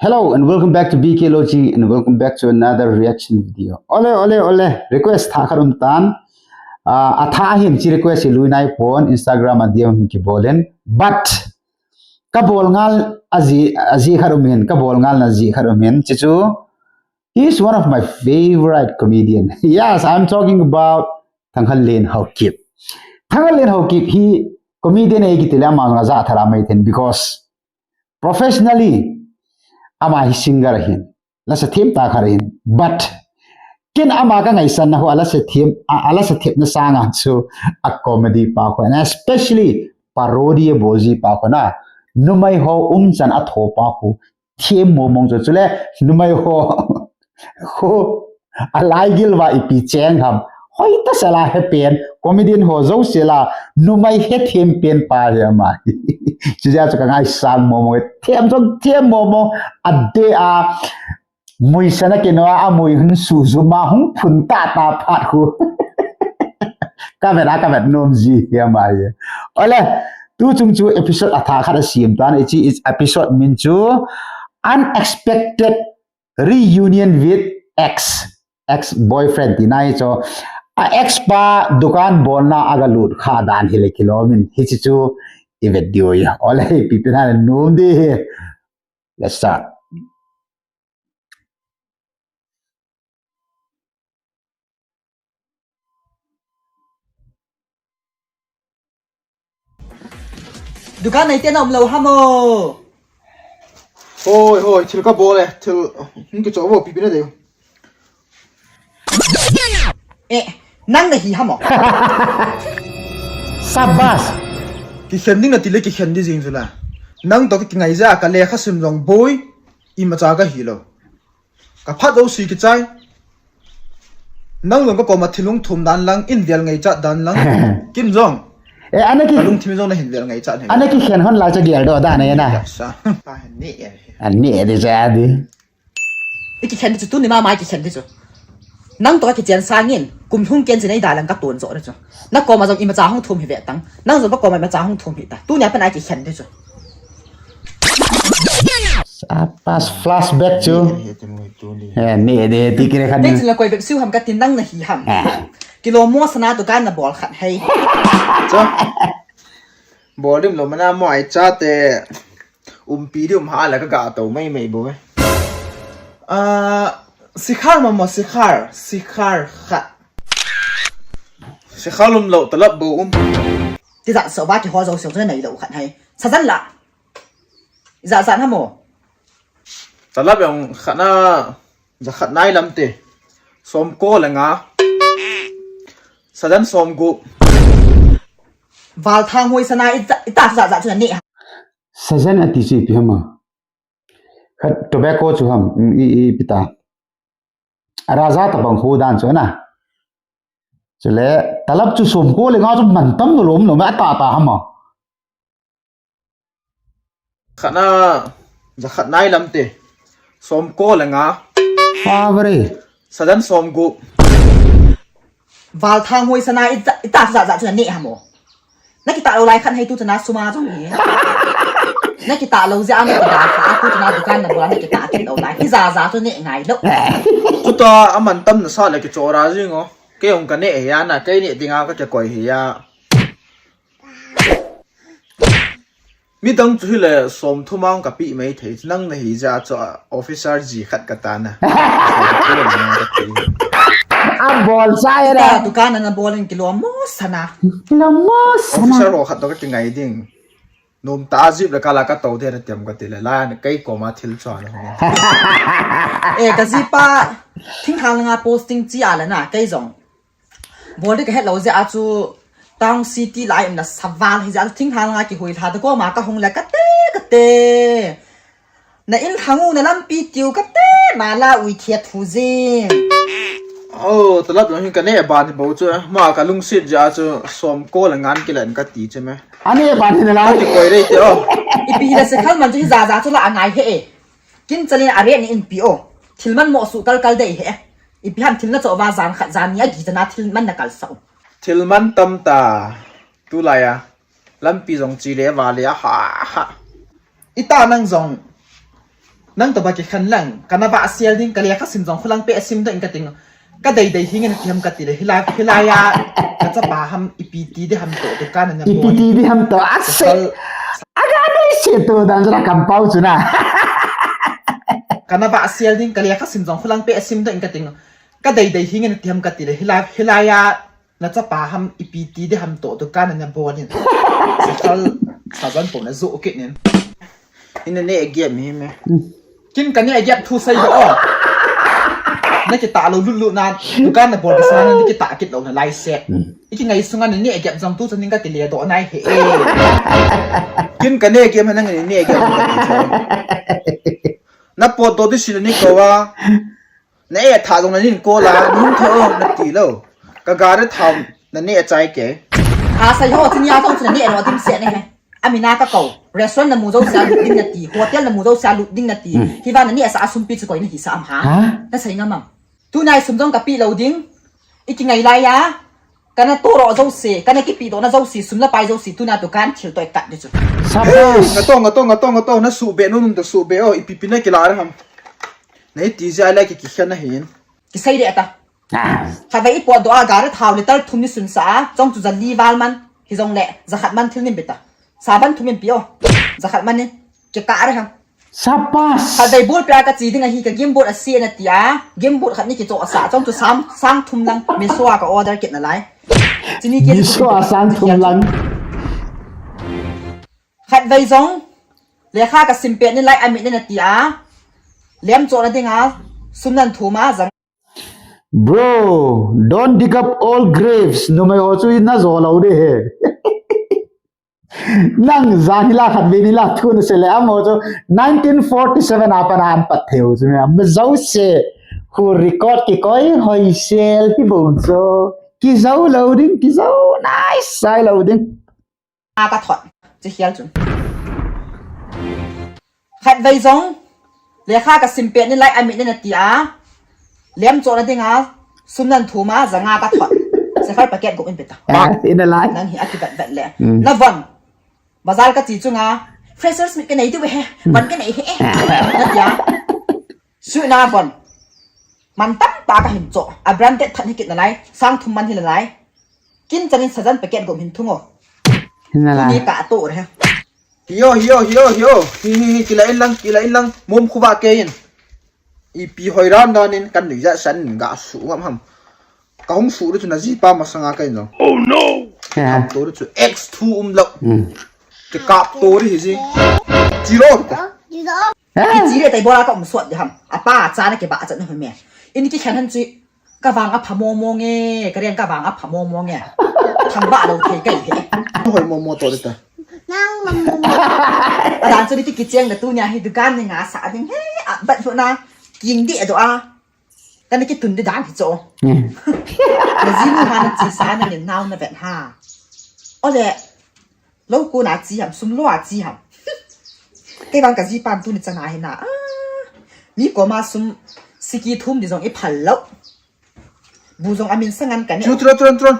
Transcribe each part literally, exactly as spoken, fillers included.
Hello and welcome back to B K Logi and welcome back to another reaction video. Ole, ole, ole. Request thah khat um tan. Ah, athah hin chi request hi lui nai pon, Instagram a D M kibolin. But kabol ngal aji, aji khat um hin, kabol ngal na ji khat um hin. Chichu, he is one of my favorite comedian. Yes, I'm talking about Thangkhanlen Haokip. Thangkhanlen Haokip hi comedian ei kiti le ama nga ja thara mai then because professionally ama hi singer hin, lasa them ta khat hin, but ken ama ka ngaisan na ho, alasa them, a, alasa them na sanga chu a comedy pa ho, and especially parody a bolji pa ho na, numei ho umchan a tho pa ho, them mo mong chu chule, numei ho, ho, a lai gil va ipi cheng ham. Hoi ta sela he pen, comedian ho jo sela, numei he them pen pa he ama. Chu ja chu ka ngaisang mo mo, them jong them mo mo, a de a, mui sana ke no a, mui hun su zu ma hung phun ta ta phat khu. Ka vet a, ka vet nom ji he ama he. Ole, tu chung chu episode athah khat a siam tan, ichi is episode min chu Unexpected Reunion with Ex, Ex Boyfriend ti nai cho. A ex pa dukan bolna a ga lut kha dan hi le kilom in, hichi chu i vet diu ya. Ole, pi pi na nom di hi. Let's start. Dukan nei te na um lo ha mo. Hoi, hoi, thil ka bol e, thil, hmm, ki cho bo pi pi na de. Eh, nang na hi ha mo. Sabas. Ki khen ding na ti le ki khen di jing chu la. Nang to ki ngai ja ka le kha sim jong boi, i ma cha ka hi lo. Ka phat lo si ki chai. Nang jong ka koma thil hung thum dan lang, in vel ngai cha dan lang. Kim jong. Eh, ana ki, ka lungthim jong na hin vel ngai cha ne. Ana ki khen hon la cha gel do dan e na. Ya sa. Pa ni e. Ani e di cha di. I ki khen di chu tu ni ma ma i ki khen di chu. Nang to ki chen sa ngin, kum hung ken chin ei da lang ka ton jo na chu. Na koma jong i ma cha hung thum hi ve tang. Nang jong ka koma i ma cha hung thum hi ta. Tu ni a pa na ki khen di chu. Sabas, flashback chu. He, ni de ti kire khan. Te chin la koi bep siu ham ka tin nang na hi ham. Eh. Kilo mo sana dukan na bol khat hei. Cho. Bol dim lo mana mo ai cha te. Umpi di um ha la ka ga to mai mai bo. Ah, sikhar ma mo sikhar, sikhar khat. Sikhar lum lo talap bo um. Ti za so ba ki ho zo so nei lo khat hei. Sa jan la. Za za na mo. Talap jong khat na, za khat nai lam te. Som ko le nga. Sa jan som gu. Val thang hoi sana i ta, i ta za za chu ne. Sa jan ati chu ipi ham a. Khat tobacco chu ham, i, i, ipi ta. Raja tabang hu dan chu na. Chule, talap chu som ko le nga chu man tam lo lom lo ma ta ta ham a. Khat na, za khat nai lam te. Som ko le nga. Babre. Sa jan som gu. Val thang hoi sana i ta, i ta za za chu ne ham o. Na ki ta lo lai khan hei tu chana suma jong hi. Na ki ta lo ja na ki da kha tu chana dukan na bol na ki ta ki lo lai. Hi za za chu ne ngai lo. Chu ta a man tam na sa le ki cho ra jing o. Kei hung ka ne hi a na, kei ne dinga ka ke koi hi a. Mi dang chu hi le som thum ang ka pi mai thei, nang na hi ja chu officer ji khat ka ta na. A bol sa e re. Ta dukan na bol in kilo mo sana. Kilo mo sana. Officer ho khat to ka ki ngai ding. Nom ta jip le ka la ka to de na tem ka ti le la kei koma thil cho na. Eh, ka ji pa thing hal nga posting chi a le na kei jong. Bol di ka het lo jeh a chu town city lai um na saval hi jeh a chu thinghang a kihui lha da koma ka hung le ka te, ka te. Na in hang u na lampi tiu ka te, ma la ui thiat thu jing. Oh, talap jong hin ka ne ban hi bo chu, ma ka lungsit jeh a chu som ko le ngan kilen ka ti chu me. A ne ban hi na la. Ka ti koi rei te o. Ipi hi la se khal man chu hi ja ja chu la a ngai he e. Kin chalin a re ni in pi o. Thil man mo su kal kal dei he. Ipi ham thil na cho va jan khat jan ni a gi jana thil man na kal sa u. Thil man tam ta. Tu lai a. Lampi jong chi le va le a ha ha. I ta nang jong. Nang toh ba kikhen lang, kana vahsial ding, ka lekha sim jong khulang peh a sim doh in kating. Ka deidei hing in ati ham kati le, hilai, hilai a, ka chapa ham, ipi ti ding ham toh, dukan a na bol. Ipi ti ding ham toh, ase. Pasal aga nei se tu dan jara kampau chu na. Kana vahsial ding, ka lekha sim jong khulang peh a sim doh in kating. Ka deidei hing in ati ham kati le, hilai, hilai a, na chapa ham, ipi ti ding ham toh, dukan a na bol in. Sakal, sajan po na jo kit nin. Ina ne a game hi me. Kin ka ne a game thu sai do. Na kitah lou lut lut na, dukan na bol kisa na, na kitah kit lou na lai se. Hmm. I kingai sunga na ne a game jong tu chan ning ka kile doh nai he e. Kin ka ne a game ha na ne a game ka ti cho. Na potdoh ding si na ni ko a. Na e tha jong na nin ko la, nin tho na ti lou. Ka gari thao na ne a chai ke. A sai ho, tin ya jong na ne a ro dim se ne he. Ami na ka ko. Restaurant na mu jo sia lut ding na ti. Hotel na mu jo sia lut ding na ti. Hmm. Hi va na ne a sa a sum pi chu koi na hi sa am ha. Ha? Na sai ngam am. Tu nai sum jong ka pe lou ding. I kingai lai a. Kana toh ro jo se. Kana kipe doh na jo se. Sum la pai jo se. Tu na tu kan thil toh i kat ding chu. Shabash. Hey, nga to, nga to, nga to, nga to. Na su be, nu nun ta su be. Oh, ipi pi na kila ra ham. Nei ti jia lai ki, kikhen na hin. Kisei de ata. Ah. Khatvei i potdoh a gari thao liter thum ni sun sa a, chong chu ja li val man, hijongle, ja khat man thil nin beta. Saban thum in pi o. Ja khat man ni, kikah re ham. Shabash. Khatvei bul pia ka chi ding ahi ka gimbot a si na ti a, gimbot khat ni kicho a sa, chong chu sam, sang thum lang, Meesho a ka order kit na lai. Chini ki Meesho a sang thum lang. Khatvei jong, lekha ka sim pet ni lai a mit ni na ti a. Lem cho na ding a, sum nan thum a, jang. Bro, don't dig up old graves. Numei ho chu na jo lou de he. Nang jan hi la khatvei ni la thu na sei le amaho chu nineteen forty-seven a pat an pat theu chu me. Ma jo se. Hu record kikoi hoi sel hi bou chu. Kijo lou ding, kijo nai sai lou ding. A ka thot, chi khial chun. Khatvei jong, lekha ka sim pet ni lai a mit ni na ti a, lem cho na ding a, sum nan thum a, ja nga ka thot. Sekhar packet guk in peta. Ah, in a lai. Nang hi a kivet vet le. Mm. Na von, bazar ka chi chunga, freshers meet ka nei diu he, von ka nei he. Na ti a. Sui na von. Man tam pa ka hin cho. A branded than hi kit na lai. Sang thum man hi la lai. Kin chanin sajan packet gum hin thung o. Hin la lai. Ni ka to re. Hio, hio, hio, hio. Hi, hi, hi, kila in lang, kila in lang. Mom khuva ke in. Ipi hoi ran dan in kan nui ja san ga su ngam ham. Ka hung su ru chu na ji pa masanga kai no. Oh no! Kam to ru chu X two um lo. Hmm. Ke kap to ri hi ji. Chi ro ta. Chi ro. Eh? Ki chi re tai bola ka um suat di ham. Apa cha na ke ba cha na me. In ki khan han chi. Ka vang a pha mo mo nge. Ka rian ka vang a pha mo mo nge. Tham ba lo thei kai he. Hoi mo mo to ri ta. Nang mo mo mo. A dan chu ni ki ki cheng da tu nia hi dukan ni nga sa ding he. A bat hu na. King di do a. Kana kitun di dan hi cho. Hmm. Na ji nu ha na chi sa na ni nau na vet ha. Ole, lo ko na chi ham, sum lo a chi ham. Kei bang ka ji pan tu ni chana hi na. Ah, mi ko ma sum siki thum di jong i phal lo. Bu jong amin sangan ka ni. Tru, tru, tru, tru.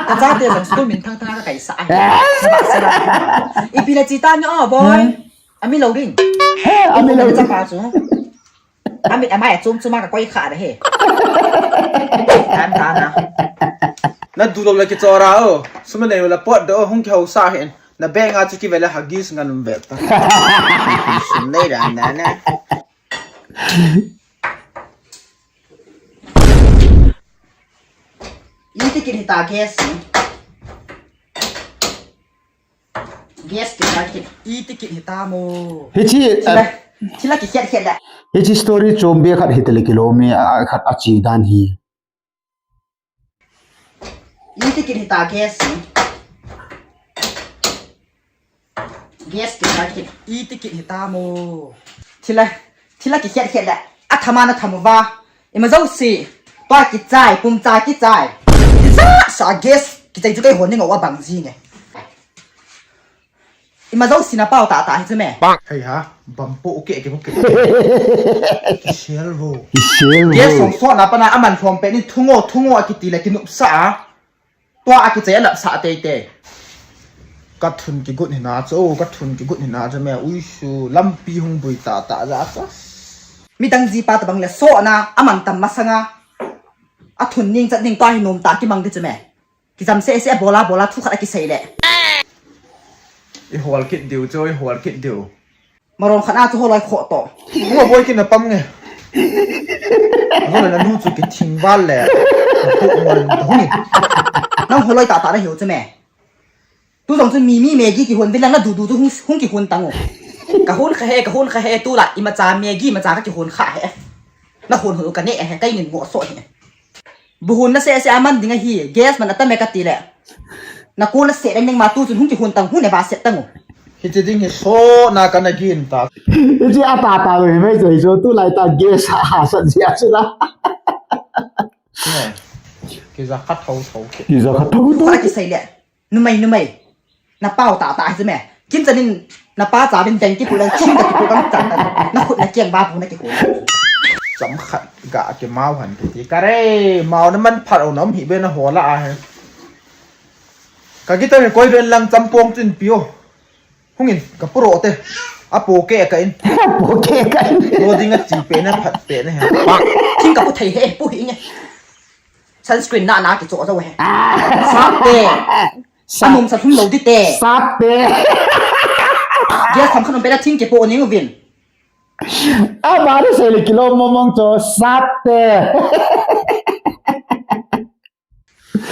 Ka cha te jong school min thang thang ka kai sa. Sa ba sa ba. Ipi la chi ta ni o boy. Hmm. Ami lo ring. He, ami lo ring. Cha pa chu. Amit amai a chum chuma ka koi kha da he. Dan dan na. Na du lo la ki chora o. Sum nei la pot do hung ki hausa hen. Na be nga chu ki vela hagis ngan um ve ta. Sum nei dan dan na. Iti kin hita gas. Gas kit, gas kit. Iti kit hita mo. Hichi, thila, eh, thila ki khet khet la. Hichi story chom be khat hitele kilome, a, khat achi dan hi. Iti kin hita gas. Gas kit, gas kit. Iti kin hita mo. Thila, thila ki khet khet la. Athama na thamu va. Ima jo si. Pa ki chai, pum cha ki chai. Sa, sa gas. Ki chai chu kai hon ni ngo wa bang ji nge. Ima jo sina pau ta ta hi chu me. Hei ha, bam po ke ke ke. Sel ho. Sel ho. Ke song so na pa na aman thom pe ni thungo thungo a kiti le kinup sa a. Tua a kichai a lap sa tei tei. Ka thun kigut hina chu, ka thun kigut hina chu me, uisu, lampi hung bui ta ta ja chu. Midang jipa tabang le sohna, aman tam masanga. Athun ning chat ning tua hi nom ta kimang di chu me. Kijam se se bola bola thu khat akisei le. I hol kit diu chu, i hol kit diu. Maron khat a chu holoi kho to. Ngo boi kin na pam nge. Ngo na nu chu kithing val le. Ko mo ta hung. Nang holoi ta ta na hiu chu me. Tu jong chu mi mi Maggi kihon vin lang na du du chu hung, hung kihon tang u. Ka hon kha he, ka hon kha he tu la imacha Maggi imacha ka kihon kha he. Na hon hon u ka ne he, ka inin ngo so he. Bu hon na se se aman ding ahi, gas man atam e ka ti le. Na ko na se ding ding ma tu chun hung kihon tang, hung ne ba se tang u. Hiche ding hi so na ka na gin ta. Hiche a ta ta lo hi mai choi chu tu lai ta gas ha, ha sat jia chu la. Kija kha tho tho ke. Kija kha tho tho. Ka kisei le. Numei, numei. Na pau ta ta hi me. Kin chanin na pa cha bin deng kipu le ching ka kipu ka chan ta. Na khut na kiang ba bu na kipu. Cham khat ga ke mau han ke ti. Ka re, mau na man phat o nom hi be na hola a he. Ka kita me koi ben lang cham pong tin pio. Hungin, ka puro te. A po ke ka in. Po ke ka in. Lo ding a chi pe na phat pe na he. Ching ka pu thei he, pu hi nge. Sunscreen na na kicho jo he. Sap te. Sap. Anum sa thum lo di te. Sap te. Gas tham khan um pe na thing kipo ning uvin. A ba de se le kilo momong cho sap te.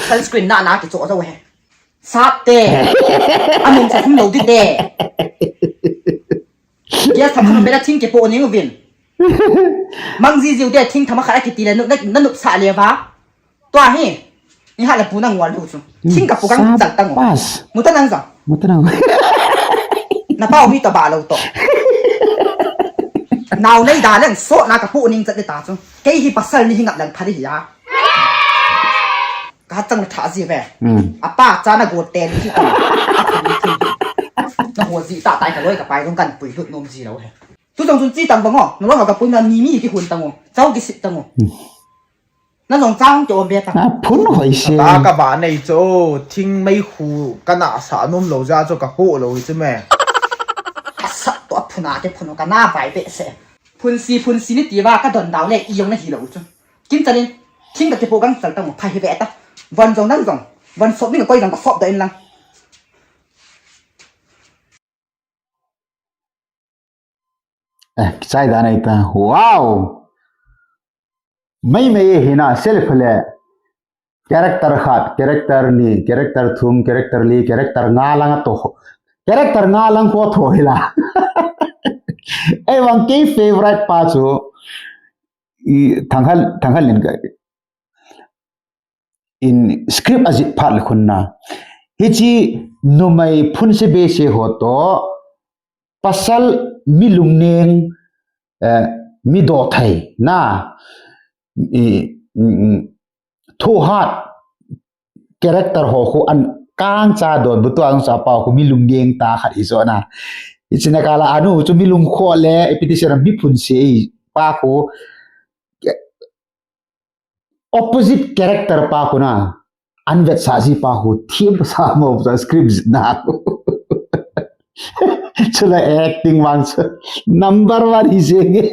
Sunscreen na na kicho jo he. Sap te. Anum sa thum lo di te. Gas tham khan um pe na thing kipo ning uvin. Mang ji jiu te thing tham khat a kiti le na, na nup sa le va. Tua hi. Ni ha le pu nang wal lu chu. Thing ka pu kang chal tang u. Pas. Muta nang jong. Muta nang. Na pau mi ta ba lo to. Nau nei da leng so na ka pu ning chat le ta chu. Kei hi pasal ni hi ngap lang pha di hi ya. Ka chang tha ji ve. Hmm. A pa cha na go ten ji. A pa ni thing. Na ho ji ta tai ka loi ka pai jong kan pui lut nom ji lo he. Tu jong chun chi tang bang o. Na lo ka pui na mi mi kihon tang u. Chau kisip tang u. Hmm. Na jong chang ki om be ta. Na phun hoi se. Ta ka ba nei chu, thing mei khu ka na sa nom lo ja chu ka pu lo hi chu me. Ka sa to phun a ke phun ka na vai be se. Phun si, phun si ni ti va ka don dau le i jong na hi lo chu. Kin chanin, thing ka ti po gang chal ta mo, pha hi ve ta. Von jong nang jong, von sop ni ka koi jong ka sop da in lang. Eh, kichai da nei ta. Wow! Mei mei hi na self le. Character khat, character ni, character thum, character li, character nga lang a to. Character nga lang ko tho hi la. Ei vang kei favorite pa chu. I thang hal, thang hal nin ka. In script a jih phat le khun na. Hichi numei phun se be se ho to. Pasal mi lungneng, eh, mi do thei na. I, mm, mm, tho hat character ho khu an kang cha don bu tuang cha pa khu mi lungneng ta khat hi zo na. Hichi na ka la anu chu mi lung kho le, ipiti se na mi phun se pa khu opposite character pa khu na, an vet sa ji pa khu thiam sa mo sa script na. Chula acting vang sa number one hi se nge.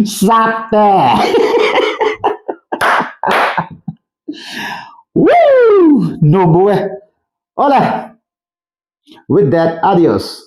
Sap te. Woo! No boy. Hola. With that, adios.